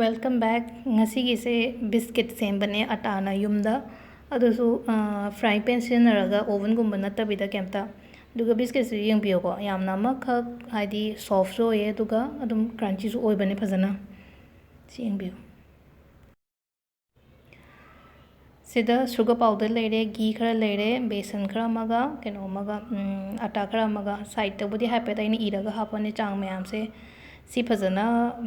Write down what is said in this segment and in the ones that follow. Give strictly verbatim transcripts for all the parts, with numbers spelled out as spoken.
Welcome back. ꯉꯁꯤꯒꯤꯁꯦ biscuit ꯁꯦꯝꯕꯅꯦ ꯑꯇꯥꯅ ꯌꯨꯝꯗ꯫ ꯑꯗꯨꯁꯨ, ꯑ, fry pan ꯁꯤꯖꯤꯟꯅꯔꯒ, oven ꯒꯨꯝꯕ ꯅꯠꯇꯕꯤꯗ ꯀꯩꯝꯇ꯫ ꯑꯗꯨꯒ ꯕꯤꯁꯀꯤꯠꯁꯤꯁꯨ ꯌꯦꯡꯕꯤꯌꯨꯀꯣ, ꯌꯥꯝꯅ ꯑꯃꯈꯛ ꯍꯥꯏꯗꯤ soft ꯁꯨ ꯑꯣꯏꯌꯦ, ꯑꯗꯨꯒ ꯑꯗꯨꯝ crunchy ꯁꯨ ꯑꯣꯏꯕꯅꯦ ꯐꯖꯅ꯫ ꯁꯤ ꯌꯦꯡꯕꯤꯌꯨ꯫ ꯁꯤꯗ sugar powder ꯂꯩꯔꯦ, ꯘꯤ ꯈꯔ ꯂꯩꯔꯦ, ꯕꯦꯁꯟ ꯈꯔ ꯑꯃꯒ, ꯀꯩꯅꯣ ꯑꯃꯒ, ꯎꯝ, ꯑꯇꯥ ꯈꯔ ꯑꯃꯒ꯫ Side ꯇꯕꯨꯗꯤ ꯍꯥꯏꯐꯦꯠ ꯑꯩꯅ ꯏꯔꯒ ꯍꯥꯞꯄꯅꯦ ꯆꯥꯡ ꯃꯌꯥꯝꯁꯦ꯫ ꯁꯤ ꯐꯖꯅ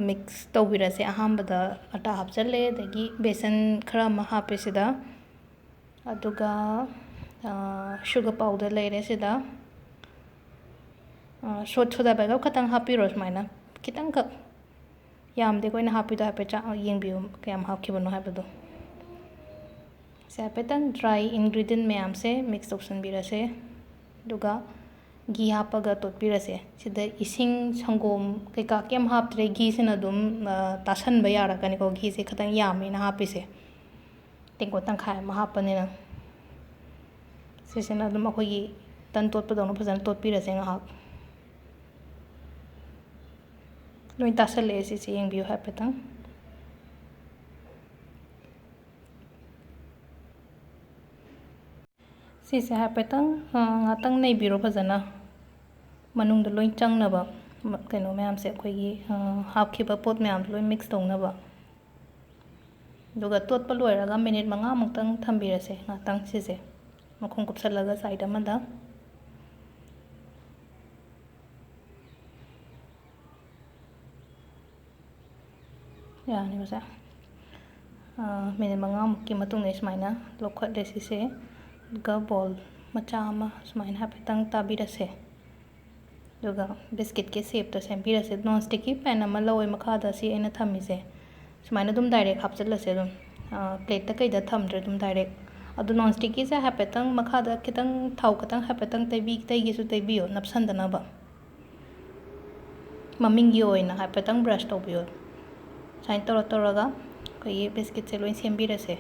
mix ꯇꯧꯕꯤꯔꯁꯦ꯫ ꯑꯍꯥꯟꯕꯗ ꯑꯇꯥ ꯍꯥꯞꯆꯜꯂꯦ, ꯑꯗꯒꯤ ꯕꯦꯁꯟ ꯈꯔ ꯑꯃ ꯍꯥꯞꯄꯦ ꯁꯤꯗ꯫ ꯑꯗꯨꯒ, ꯑ, sugar powder ꯂꯩꯔꯦ ꯁꯤꯗ꯫ ꯑ, ꯁꯣ-, soda ꯕꯥꯏꯒꯞ ꯈꯛꯇꯪ ꯍꯥꯞꯄꯤꯔꯣ ꯁꯨꯃꯥꯏꯅ, ꯈꯤꯇꯪꯈꯛ꯫ ꯌꯥꯝꯗꯦꯀꯣ ꯑꯩꯅ ꯍꯥꯞꯄꯤꯗꯣ, ꯍꯥꯏꯐꯦꯠ ꯆꯥ-, ꯌꯦꯡꯕꯤꯌꯨ ꯀꯌꯥꯝ ꯍꯥꯞꯈꯤꯕꯅꯣ ꯍꯥꯏꯕꯗꯣ꯫ ꯁꯦ ꯍꯥꯏꯐꯦꯠꯇꯪ dry ingredient ꯃꯌꯥꯝꯁꯦ mix ꯇꯧꯁꯟꯕꯤꯔꯁꯦ꯫ ꯑꯗꯨꯒ ꯘꯤ ꯍꯥꯞꯄꯒ ꯇꯣꯠꯄꯤꯔꯁꯦ꯫ ꯁꯤꯗ ꯏꯁꯤꯡ, ꯁꯪꯒꯣꯝ ꯀꯩꯀꯥ ꯀꯩꯝ ꯍꯥꯞꯇ꯭ꯔꯦ, ꯘꯤꯁꯤꯅ ꯑꯗꯨꯝ, ꯑ, ꯇꯥꯁꯟꯕ ꯌꯥꯔꯛꯀꯅꯤꯀꯣ꯫ ꯘꯤꯁꯦ ꯈꯤꯇꯪ ꯌꯥꯝꯃꯦ ꯑꯩꯅ ꯍꯥꯞꯄꯤꯁꯦ, ꯇꯦꯡꯀꯣꯠ ꯇꯪꯈꯥꯏ ꯑꯃ ꯍꯥꯞꯄꯅꯤꯅ꯫ ꯁꯤꯁꯤꯅ ꯑꯗꯨꯝ ꯑꯩꯈꯣꯏꯒꯤ ꯇꯟ ꯇꯣꯠꯄꯗꯧꯅ ꯐꯖꯅ ꯇꯣꯠꯄꯤꯔꯁꯦ ꯉꯥꯏꯍꯥꯛ꯫ ꯂꯣꯏ ꯇꯥꯁꯜꯂꯛꯑꯦ ꯁꯤꯁꯦ, ꯌꯦꯡꯕꯤꯌꯨ ꯍꯥꯏꯐꯦꯠꯇꯪ꯫ ꯁꯤꯁꯦ ꯍꯥꯏꯐꯦꯠꯇꯪ, ꯑ, ꯉꯥꯛꯇꯪ ꯅꯩꯕꯤꯔꯣ ꯐꯖꯅ, ꯃꯅꯨꯡꯗ ꯂꯣꯏ ꯆꯪꯅꯕ, ꯃ-, ꯀꯩꯅꯣ ꯃꯌꯥꯝꯁꯦ, ꯑꯩꯈꯣꯏꯒꯤ, ꯑ, ꯍꯥꯞꯈꯤꯕ ꯄꯣꯠ ꯃꯌꯥꯝꯗꯣ ꯂꯣꯏ mix ꯇꯧꯅꯕ꯫ ꯑꯗꯨꯒ ꯇꯣꯠꯄ ꯂꯣꯏꯔꯒ minute ꯃꯉꯥꯃꯨꯛꯇꯪ ꯊꯝꯕꯤꯔꯁꯦ ꯉꯥꯛꯇꯪ ꯁꯤꯁꯦ, ꯃꯈꯨꯝ ꯀꯨꯞꯁꯜꯂꯒ side ꯑꯃꯗ꯫ ꯌꯥꯅꯤꯕꯁꯦ꯫ ꯑꯥ, minute ꯃꯉꯥꯃꯨꯛꯀꯤ ꯃꯇꯨꯡꯗ ꯑꯩ ꯁꯨꯃꯥꯏꯅ ꯂꯧꯈꯠꯂꯦ ꯁꯤꯁꯦ꯫ ꯑꯗꯨꯒ bowl ꯃꯆꯥ ꯑꯃ ꯁꯨꯃꯥꯏꯅ ꯍꯥꯏꯐꯦꯠꯇꯪ ꯇꯥꯕꯤꯔꯁꯦ꯫ ꯑꯗꯨꯒ ꯕꯤꯁꯀꯤꯠꯀꯤ shape ꯇꯣ ꯁꯦꯝꯕꯤꯔꯁꯦ꯫ Non sticky pan ꯑꯃ ꯂꯧꯋꯦ ꯃꯈꯥꯗ ꯁꯤ ꯑꯩꯅ ꯊꯝꯃꯤꯁꯦ꯫ ꯁꯨꯃꯥꯏꯅ ꯑꯗꯨꯝ direct ꯍꯥꯞꯆꯤꯜꯂꯁꯦ ꯑꯗꯨꯝ꯫ ꯑꯥ, plate ꯇ ꯀꯩꯗ ꯊꯝꯗ꯭ꯔꯦ ꯑꯗꯨꯝ direct꯫ ꯑꯗꯨ non sticky ꯁꯦ ꯍꯥꯏꯐꯦꯠꯇꯪ ꯃꯈꯥꯗ ꯈꯤꯇꯪ ꯊꯥꯎ ꯈꯤꯇꯪ ꯍꯥꯏꯐꯦꯠꯇꯪ ꯇꯩꯕꯤ-, ꯇꯩꯒꯦꯁꯨ ꯇꯩꯕꯤꯌꯣ ꯅꯞꯁꯟꯗꯅꯕ꯫ ꯃꯃꯤꯡꯒꯤ ꯑꯣꯏꯅ ꯍꯥꯏꯐꯦꯠꯇꯪ brush ꯇꯧꯕꯤꯌꯣ꯫ ꯁꯨꯃꯥꯏꯅ ꯇꯧꯔ ꯇꯧꯔꯒ ꯑꯩꯈꯣꯏꯒꯤ ꯕꯤꯁꯀꯤꯠꯁꯦ ꯂꯣꯏ ꯁꯦꯝꯕꯤꯔꯁꯦ꯫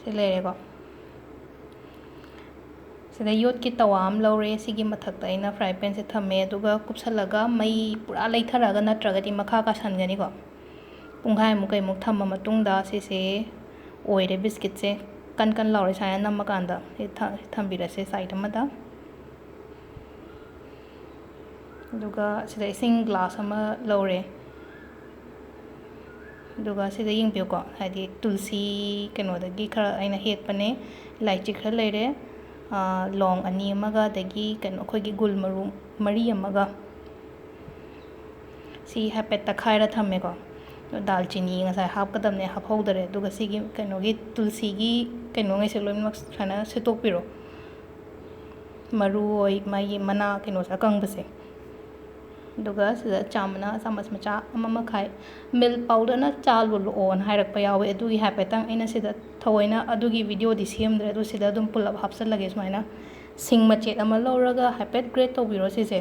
ꯁꯤ ꯂꯩꯔꯦꯀꯣ꯫ ꯁꯤꯗ ꯌꯣꯠꯀꯤ ꯇꯋꯥ ꯑꯃ ꯂꯧꯔꯦ꯫ ꯁꯤꯒꯤ ꯃꯊꯛꯇ ꯑꯩꯅ fry pan ꯁꯦ ꯊꯝꯃꯦ, ꯑꯗꯨꯒ ꯀꯨꯞꯁꯜꯂꯒ ꯃꯩ ꯄꯨꯔꯥ ꯂꯩꯊꯔꯛꯑꯒ ꯅꯠꯇ꯭ꯔꯒꯗꯤ ꯃꯈꯥ ꯀꯥꯁꯟꯒꯅꯤꯀꯣ꯫ ꯄꯨꯡꯈꯥꯏꯃꯨꯛ ꯀꯩꯃꯨꯛ ꯊꯝꯃ ꯃꯇꯨꯡꯗ ꯁꯤꯁꯦ ꯑꯣꯏꯔꯦ biscuit ꯁꯦ꯫ ꯀꯟ ꯀꯟ ꯂꯥꯎꯔꯦ ꯁꯨꯃꯥꯏꯅ ꯅꯝꯃꯀꯥꯟꯗ꯫ ꯁꯤ ꯊ-, ꯊꯝꯕꯤꯔꯁꯦ side ꯑꯃꯗ꯫ ꯑꯗꯨꯒ ꯁꯤꯗ ꯏꯁꯤꯡ glass ꯑꯃ ꯂꯧꯔꯦ꯫ ꯑꯗꯨꯒ ꯁꯤꯗ ꯌꯦꯡꯕꯤꯌꯨꯀꯣ, ꯍꯥꯏꯗꯤ ꯇꯨꯜꯁꯤ ꯀꯩꯅꯣꯗꯒꯤ ꯈꯔ ꯑꯩꯅ ꯍꯦꯛꯄꯅꯦ, ꯏꯂꯥꯏꯆꯤ ꯈꯔ ꯂꯩꯔꯦ, ꯑꯥ, ꯂꯣꯡ ꯑꯅꯤ ꯑꯃꯒ, ꯑꯗꯒꯤ ꯀꯩꯅꯣ ꯑꯩꯈꯣꯏꯒꯤ ꯒꯨꯜ ꯃꯔꯨ ꯃꯔꯤ ꯑꯃꯒ꯫ ꯁꯤ ꯍꯥꯏꯐꯦꯠ ꯇꯛꯈꯥꯏꯔ ꯊꯝꯃꯦꯀꯣ꯫ ꯗꯥꯜꯆꯤꯅꯤ ꯉꯁꯥꯏ ꯍꯥꯞꯀꯗꯕꯅꯦ, ꯍꯥꯞꯍꯧꯗꯔꯦ꯫ ꯑꯗꯨꯒ ꯁꯤꯒꯤ ꯀꯩꯅꯣꯒꯤ ꯇꯨꯜꯁꯤꯒꯤ ꯀꯩꯅꯣꯉꯩꯁꯦ ꯂꯣꯏꯅꯃꯛ ꯁꯨꯃꯥꯏꯅ ꯁꯦꯠꯇꯣꯛꯄꯤꯔꯣ, ꯃꯔꯨ ꯑꯣꯏ ꯃꯥꯒꯤ ꯃꯅꯥ ꯀꯩꯅꯣꯁꯦ ꯑꯀꯪꯕꯁꯦ꯫ ꯑꯗꯨꯒ ꯁꯤꯗ ꯆꯥ ꯃꯅꯥ ꯆꯥꯃꯁ ꯃꯆꯥ ꯑꯃ ꯃꯈꯥꯏ꯫ Milk powder ꯅ ꯆꯥ ꯂꯣꯜꯂꯛꯑꯣꯅ ꯍꯥꯏꯔꯛꯄ ꯌꯥꯎꯋꯦ, ꯑꯗꯨꯒꯤ ꯍꯥꯏꯐꯦꯠꯇꯪ ꯑꯩꯅ ꯁꯤꯗ ꯊꯑꯣꯏꯅ ꯑꯗꯨꯒꯤ video ꯗꯤ ꯁꯦꯝꯗ꯭ꯔꯦ, ꯑꯗꯨ ꯁꯤꯗ ꯑꯗꯨꯝ ꯄꯨꯂꯞ ꯍꯥꯞꯆꯜꯂꯒꯦ꯫ ꯁꯨꯃꯥꯏꯅ ꯁꯤꯡ ꯃꯆꯦꯠ ꯑꯃ ꯂꯧꯔꯒ ꯍꯥꯏꯐꯦꯠ grate ꯇꯧꯕꯤꯔꯣ ꯁꯤꯁꯦ꯫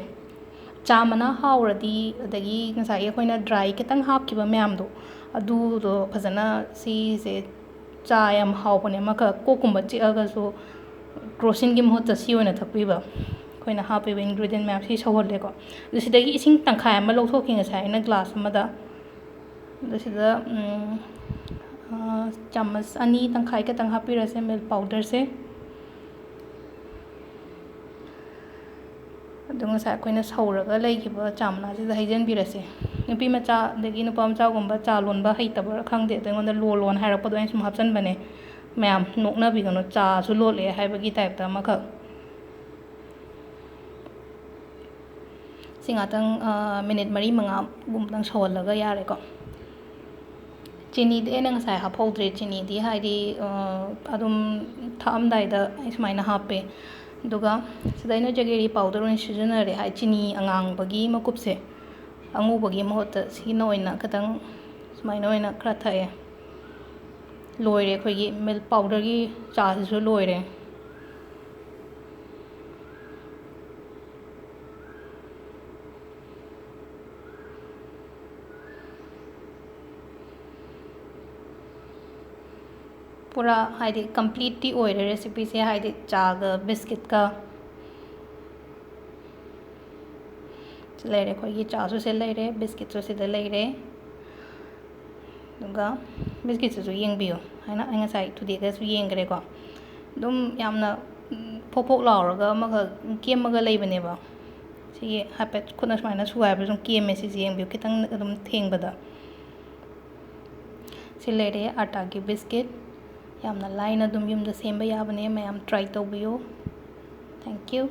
ꯆꯥ ꯃꯅꯥ ꯍꯥꯎꯔꯗꯤ, ꯑꯗꯒꯤ ꯉꯁꯥꯏꯒꯤ ꯑꯩꯈꯣꯏꯅ dry ꯈꯤꯇꯪ ꯍꯥꯞꯈꯤꯕ ꯃꯌꯥꯝꯗꯣ, ꯑꯗꯨꯗꯣ ꯐꯖꯅ ꯁꯤꯁꯦ ꯆꯥ ꯌꯥꯝ ꯍꯥꯎꯕꯅꯦ꯫ ꯑꯃꯈꯛ ꯀꯣꯛꯀꯨꯝꯕ ꯆꯤꯛꯑꯒꯁꯨ ꯀ꯭ꯔꯣꯁꯤꯟꯒꯤ ꯃꯍꯨꯠꯇ ꯁꯤ ꯑꯣꯏꯅ ꯊꯛꯄꯤꯕ꯫ ꯑꯩꯈꯣꯏꯅ ꯍꯥꯞꯄꯤꯕ ingredient ꯃꯌꯥꯝꯁꯤ ꯁꯧꯍꯜꯂꯦꯀꯣ꯫ ꯑꯗꯨ ꯁꯤꯗꯒꯤ ꯏꯁꯤꯡ ꯇꯪꯈꯥꯏ ꯑꯃ ꯂꯧꯊꯣꯛꯈꯤ ꯉꯁꯥꯏ ꯑꯩꯅ glass ꯑꯃꯗ꯫ ꯑꯗꯨ ꯁꯤꯗ, ꯎꯝ, ꯑꯥ, ꯆꯥꯃꯁ ꯑꯅꯤ ꯇꯪꯈꯥꯏ ꯈꯛꯇꯪ ꯍꯥꯞꯄꯤꯔꯁꯦ milk powder ꯁꯦ꯫ ꯑꯗꯣ ꯉꯁꯥꯏ ꯑꯩꯈꯣꯏꯅ ꯁꯧꯔꯒ ꯂꯩꯈꯤꯕ ꯆꯥ ꯃꯅꯥꯁꯤꯗ ꯍꯩꯖꯤꯟꯕꯤꯔꯁꯦ꯫ ꯅꯨꯄꯤ ꯃꯆꯥ ꯑꯗꯒꯤ ꯅꯨꯄꯥ ꯃꯆꯥꯒꯨꯝꯕ ꯆꯥ ꯂꯣꯟꯕ ꯍꯩꯇꯕ꯭ꯔꯥ ꯈꯪꯗꯦ, ꯑꯗꯣ ꯑꯩꯉꯣꯟꯗ ꯂꯣꯜꯂꯣꯅ ꯍꯥꯏꯔꯛꯄꯗꯣ ꯑꯩꯅ ꯁꯨꯝ ꯍꯥꯞꯆꯤꯟꯕꯅꯦ꯫ ꯃꯌꯥꯝ ꯅꯣꯛꯅꯕꯤꯒꯅꯨ, ꯆꯥꯁꯨ ꯂꯣꯜꯂꯛꯑꯦ ꯍꯥꯏꯕꯒꯤ type ꯇ ꯑꯃꯈꯛ꯫ ꯁꯤ ꯉꯥꯛꯇꯪ, ꯑ, minute ꯃꯔꯤ ꯃꯉꯥꯒꯨꯝꯕꯗꯪ ꯁꯧꯍꯜꯂꯒ ꯌꯥꯔꯦꯀꯣ꯫ ꯆꯤꯅꯤꯗꯤ ꯑꯩꯅ ꯉꯁꯥꯏ ꯍꯥꯞꯍꯧꯗ꯭ꯔꯦ꯫ ꯆꯤꯅꯤꯗꯤ ꯍꯥꯏꯗꯤ, ꯑ, ꯑꯗꯨꯝ ꯊꯥꯛꯑꯝꯗꯥꯏꯗ ꯑꯩ ꯁꯨꯃꯥꯏꯅ ꯍꯥꯞꯄꯦ꯫ ꯑꯗꯨꯒ ꯁꯤꯗ ꯑꯩꯅ jaggery powder ꯑꯣꯏꯅ ꯁꯤꯖꯤꯟꯅꯔꯦ, ꯍꯥꯏ ꯆꯤꯅꯤ ꯑꯉꯥꯡꯕꯒꯤ ꯃꯀꯨꯞꯁꯦ, ꯑꯉꯧꯕꯒꯤ ꯃꯍꯨꯠꯇ ꯁꯤꯅ ꯑꯣꯏꯅ ꯈꯤꯇꯪ ꯁꯨꯃꯥꯏꯅ ꯑꯣꯏꯅ ꯈꯔ ꯊꯛꯑꯦ꯫ ꯂꯣꯏꯔꯦ, ꯑꯩꯈꯣꯏꯒꯤ milk powder ꯒꯤ ꯆꯥꯁꯤꯁꯨ ꯂꯣꯏꯔꯦ꯫ ꯄꯨꯔꯥ ꯍꯥꯏꯗꯤ ꯀꯝꯄ꯭ꯂꯤꯠꯇꯤ ꯑꯣꯏꯔꯦ ꯔꯦꯁꯤꯄꯤꯁꯦ, ꯍꯥꯏꯗꯤ ꯆꯥꯒ ꯕꯤꯁꯀꯤꯠꯀ꯫ ꯁꯤ ꯂꯩꯔꯦ, ꯑꯩꯈꯣꯏꯒꯤ ꯆꯥꯁꯨ ꯁꯤ ꯂꯩꯔꯦ, ꯕꯤꯁꯀꯤꯠꯁꯨ ꯁꯤꯗ ꯂꯩꯔꯦ꯫ ꯑꯗꯨꯒ ꯕꯤꯁꯀꯤꯠꯁꯤꯁꯨ ꯌꯦꯡꯕꯤꯌꯨ, ꯍꯥꯏꯅ ꯑꯩ ꯉꯁꯥꯏ ꯊꯨꯗꯦꯛꯑꯒꯁꯨ ꯌꯦꯡꯈ꯭ꯔꯦꯀꯣ꯫ ꯑꯗꯨꯝ ꯌꯥꯝꯅ ꯐꯣꯛ ꯐꯣꯛ ꯂꯥꯎꯔꯒ ꯑꯃꯈꯛ ꯀꯦꯝꯃꯒ ꯂꯩꯕꯅꯦꯕ꯫ ꯁꯤꯒꯤ ꯍꯥꯏꯐꯦꯠ ꯈꯨꯠꯅ ꯁꯨꯃꯥꯏꯅ ꯁꯨꯒꯥꯏꯕꯗ ꯁꯨꯝ ꯀꯦꯝꯃꯦ ꯁꯤꯁꯦ, ꯌꯦꯡꯕꯤꯌꯨ, ꯈꯤꯇꯪ ꯑꯗꯨꯝ ꯊꯦꯡꯕꯗ꯫ ꯁꯤ ꯂꯩꯔꯦ ꯑꯥꯇꯥꯒꯤ ꯕꯤꯁꯀꯤꯠ꯫ ꯌꯥꯝꯅ ꯂꯥꯏꯅ ꯑꯗꯨꯝ ꯌꯨꯝꯗ ꯁꯦꯝꯕ ꯌꯥꯕꯅꯦ, ꯃꯌꯥꯝ ꯇ꯭ꯔꯥꯏ ꯇꯧꯕꯤꯌꯨ꯫ Thank you꯫